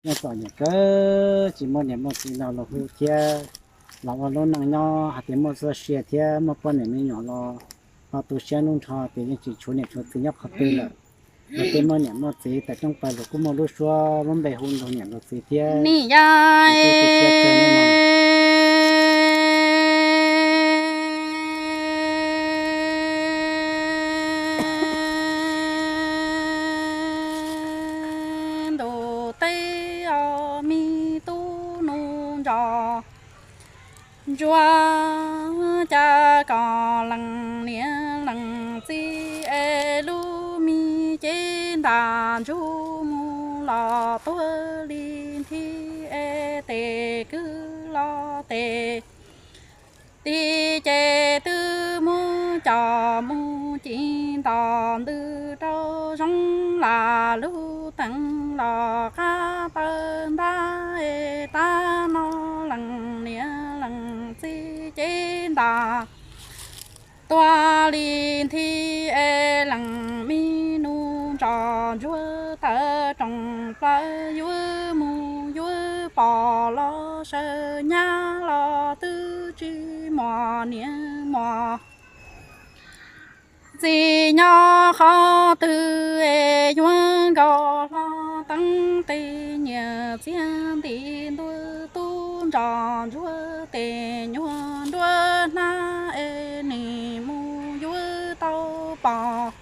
Yeej txom nyem kawg, tsis muaj niam muaj txiv los hu thiab, los ua lub neej nyob hais tias muaj txoj sia thiab muaj poj niam me nyuam los ho tu siab hnub nrho tias yeej tsis tshuav niam tshuav txiv nyob qhov twg lawm. Los tej muaj niam muaj txiv tas coob pawg lug kuj muaj lub suab lub npe hu nrog niam nrog txiv thiab. Nim yai ntuj teb os, me tub nuj ntsos ntsuag, cas kom lees niam lees txiv es lub me cev ntas ntsug mus los tuag li nthi es tes kwv los tes ti ces twb muab coj mus ci ntos ntws rau zoov las lub teev los qab taw ntab es tab no lees niam lees txiv cev ntas tuag li nthi es lees me nuj ntsos ntsuag tawv roos plaws yuav mus yuav pos los sawv nyab los twb tsis muaj niam muaj txiv nyob qhov twg es yuav nkaus hlo teeb tes nyias txiag nti ntua tub ntsos ntsuag tes nyuag nruab hnab es nim mus yuav tau pos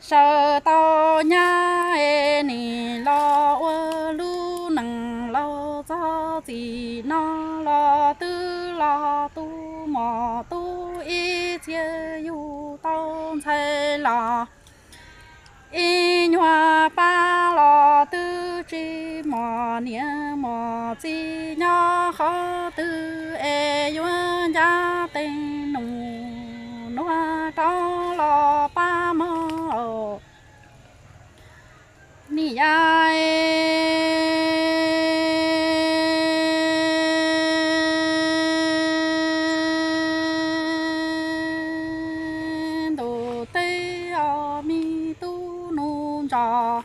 sawv tau nyab es nim los ua lub neej laus txog txim no los twb los tu mos tub ib txhia yug tau ntxhais los ib nyuag pab los twb tsis muaj niam muaj txiv nyob qhov twg es yuav ncaj teeb nus nuav rov los pab mog. Nim yai ntuj teb os, me tub nuj ntsos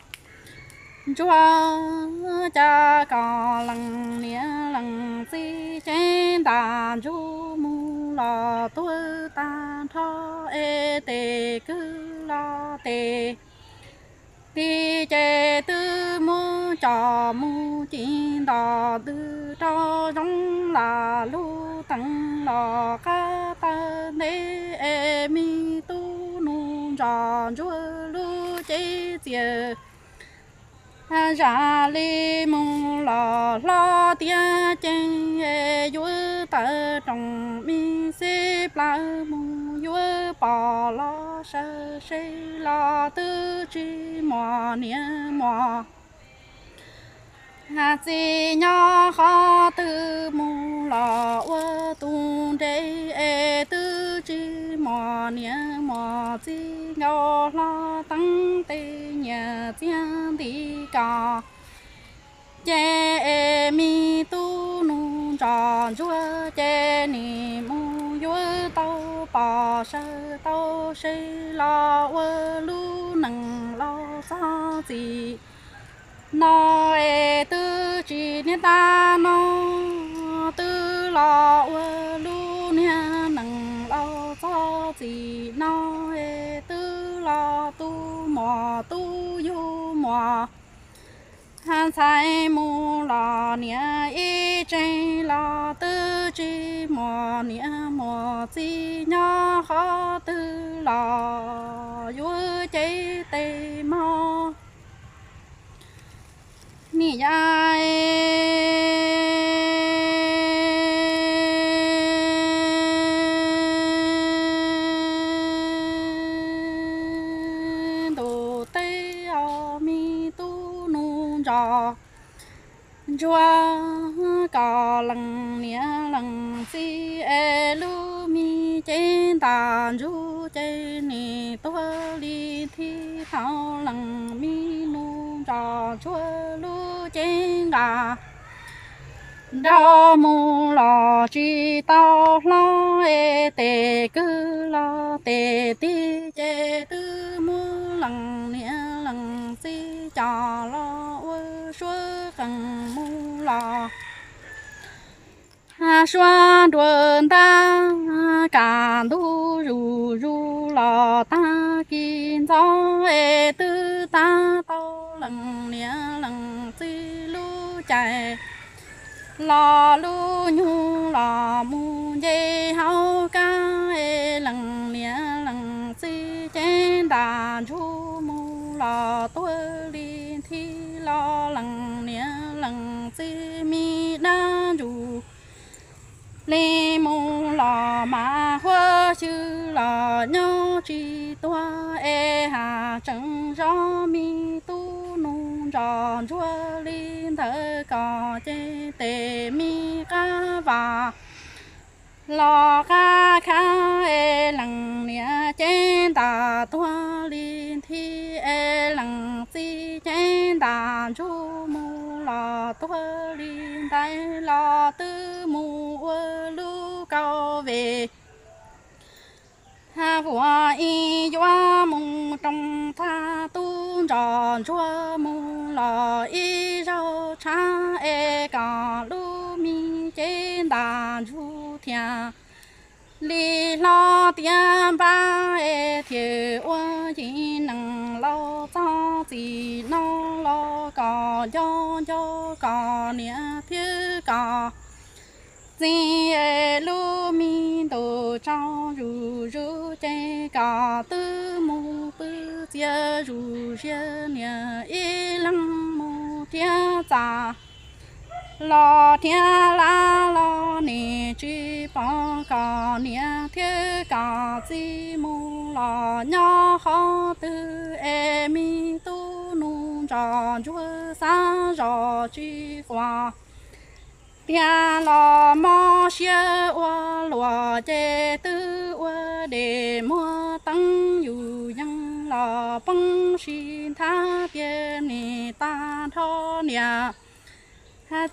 ntsuag, cas kom lees niam lees txiv cev ntas ntsug mus los tuag tag nrho es tes kwv los tes ti ces twb muab coj mus ci ntos ntws rau zoov las lub teev los qab taw nteb es me tub nuj ntsos ntsuag lub cev txias zam li mus los hlob tiav ceev es yuav tawv roos me xib plawv mus yuav pos los sawv se los twb tsis muaj niam muaj txiv nyob qhov twg mus los ua tus nres es twb tsis muaj niam muaj txiv nkaus hlo teeb tes nyias txiag nti kos ces es me tub nuj ntsos ntsuag ces nim mus yuav tau pos sawv tau se los ua lub neej laus txog txim no es twb tsis niaj tab no twb los ua lub niag neej laus txog txim no es twb los tu mos tub yug mos ntxhais mus los niam ib tsev los twb tsis muaj niam muaj txiv nyob qhov twg los yuav cev tes mog. Nim yai ntuj teb os, me tub nuj ntsos ntsuag, kom lees niam lees txiv es lub me cev ntas ntsug ces nim tuag li nthi thaum lees me nuj ntsos ntsuag lub cev nqa nraug mus los tsis tau hlob es tes kwv los tes tig ces twb muab lees niam lees txiv coj los ua suab qees mus los suab nruas ntab, kaj ntug zuj zus los tag kis ntxov es twb tab tau lees niam lees txiv lub caij los lub nyug los mus nce hauv kab es lees niam lees txiv cev ntaj ntsug mus los tuag li nthi los lees niam lees txiv me dab ntsuj plig mus los mas huab xyw los nyob tsis tuag es has tseem zov me tub nus ntsos ntsuag li ntawd kom ces tes me qab vas los qab khab es lees niam cev ntaj tuag li nthi es lees txiv cev ntaj ntsug mus los tuag li ntaiv los twb mus ua lub kauj ve. Vuas ib yuav mus roos txag tub ntsos ntsuag mus los ib zaug tshav es kom lub me cev ntaj ntsug thiaj li hlob tiav npab es thiaj ua yim neeg laus txog txim no los kom nco nco kom niam thiab kom txiv es lub me ntuj tsaus zuj zus ces kom twb mus pw txias zuj zus niam ib leeg mus thiab txaj los thiab laj los nim tsis pom kom niam thiab kom txiv mus los nyob qhov twg es me tub nus ntsos ntsuag xav zos tsis quas tiag los mob siab ua luam ces twb ua dej muag teeb yus yees los poob sib nthab tiag nim tag nrho niam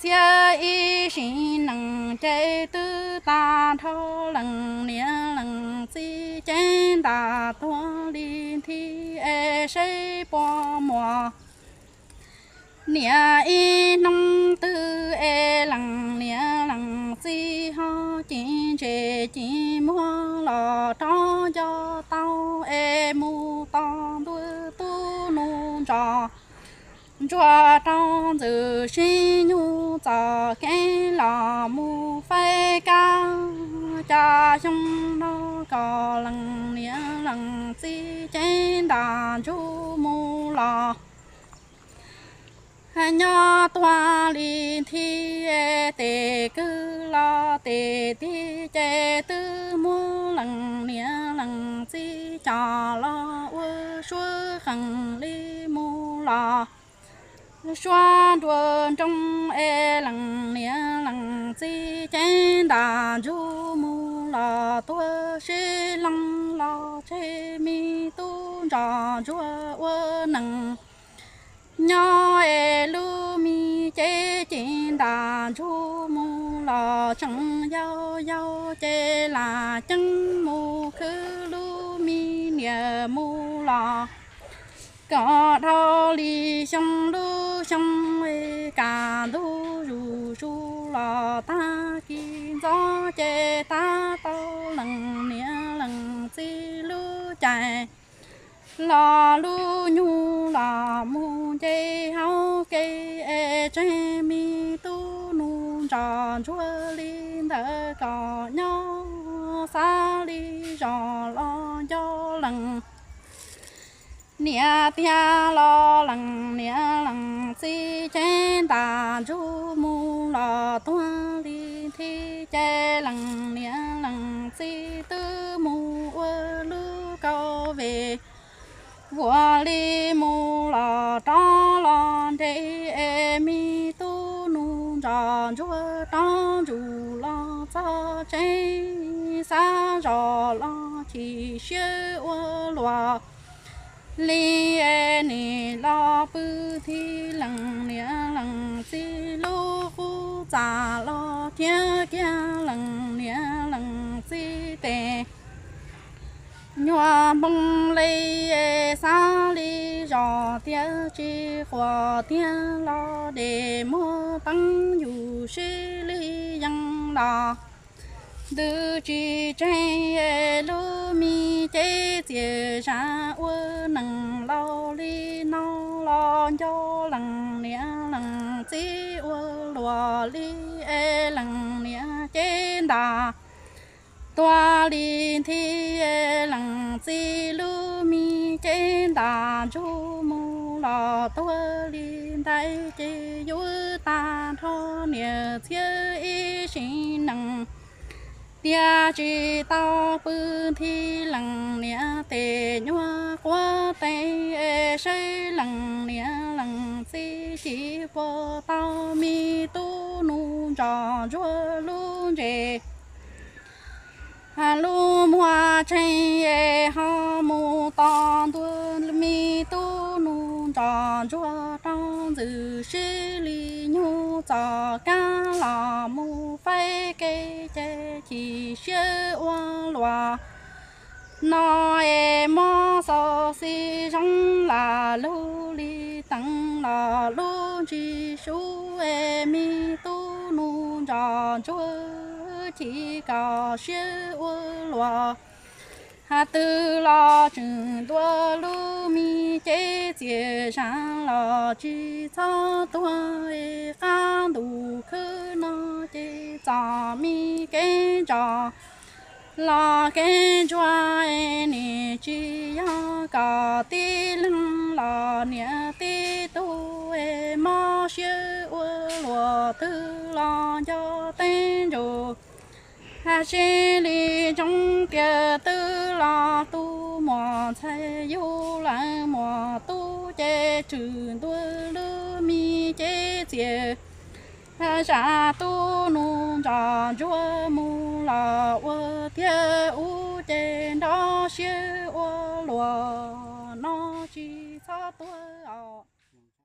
txiv ib sim neej ces twb tag nrho lees niam lees txiv cev ntaj tuag li nthi es seb puas muaj niam ib hnub twg es lees niam lees txiv ho ci ntses ci muag los rov nco tau es mus tos ntua tub nus ntsos ntsuag rau ntxwg sib nyug txoj kev los mus faib kab caj xyoo no kom lees niam lees txiv cev ntaj ntsug mus los nyob tuag li nthi tes kwv los tes tig ces twb muab lees niam lees txiv coj los ua suab qees li mus los suab nruas nroos es lees niam lees txiv cev ntaj ntsug mus los tuag sib loog los tseg me tub ntsos ntsuag ua neeg nyob es lub me cev ci ntaj ntsug mus los tseem yau yau ces lam ceeb mus khwv lub me niam mus los kom dhau li xyoo lub xyoo kaj ntug zuj zus los tag kis ntxov ces tab tau lees niam lees txiv lub caij los lub nyug los mus nce hauv kev es tseg me tub nus ntsos ntsuag li ntawd kom nyob xav li zos los nco lees niam tiag los lees niam lees txiv cev ntaj ntsug mus los tuag li nthi ces lees niam lees txiv twb mus ua lub kauj ve vuas li mus los rov los nres es me tub nus ntsos ntsuag rov ntsug los txog tsev xav zos los chim siab ua luam li es nim los pw nthi lees niam lees txiv lub qub txaj los thiab kiag lees niam lees txiv tes nyuag npoo li es xav li tso tiag tsis quas tiag los de muag teeb yus sib li yees los ntws tsis tseeg es lub me cev txias zam ua neeg laus li no los nco leej niam leej txiv ua luaj li es leej niam cev ntas tuag li nthi es leej txiv lub me cev ntas ntsug mus los tuag li ntaiv ces yuav tag nrho niam txiv ib sim neej tiag tsis tau pw nthi leej niam tes nyuag quav tes es saib leej niam leej txiv tsis puas tau me tub nus ntsos ntsuag lub ntses lub muag tseeg es ho mus tos ntua me tub nus ntsos ntsuag rau ntxwm sib li nyug txoj kab los mus faib kev cai chim siab ua luaj no es mob xauv xis zoo lam lug li teev los lub ntsis sub es me tub nus ntsos ntsuag chim kom siab ua luaj twg los tseem ntuav lub me cev txias zam los tsis txhob tuag es qab ntuj khwb no ces txom me kev ntsos los kev ntsuag es nim tsis yog kom tib leeg los niam tib tug es mob siab ua luaj twg los nco teeb ntsus sib li ntsoov tias twb los tu muam ntxhais yug lawm muam tub ces tseem ntuav lub me cev txias zam tub nus ntsos ntsuag mus los ua tiag ub ces nrov siab ua luaj no tsis txhob tuag os.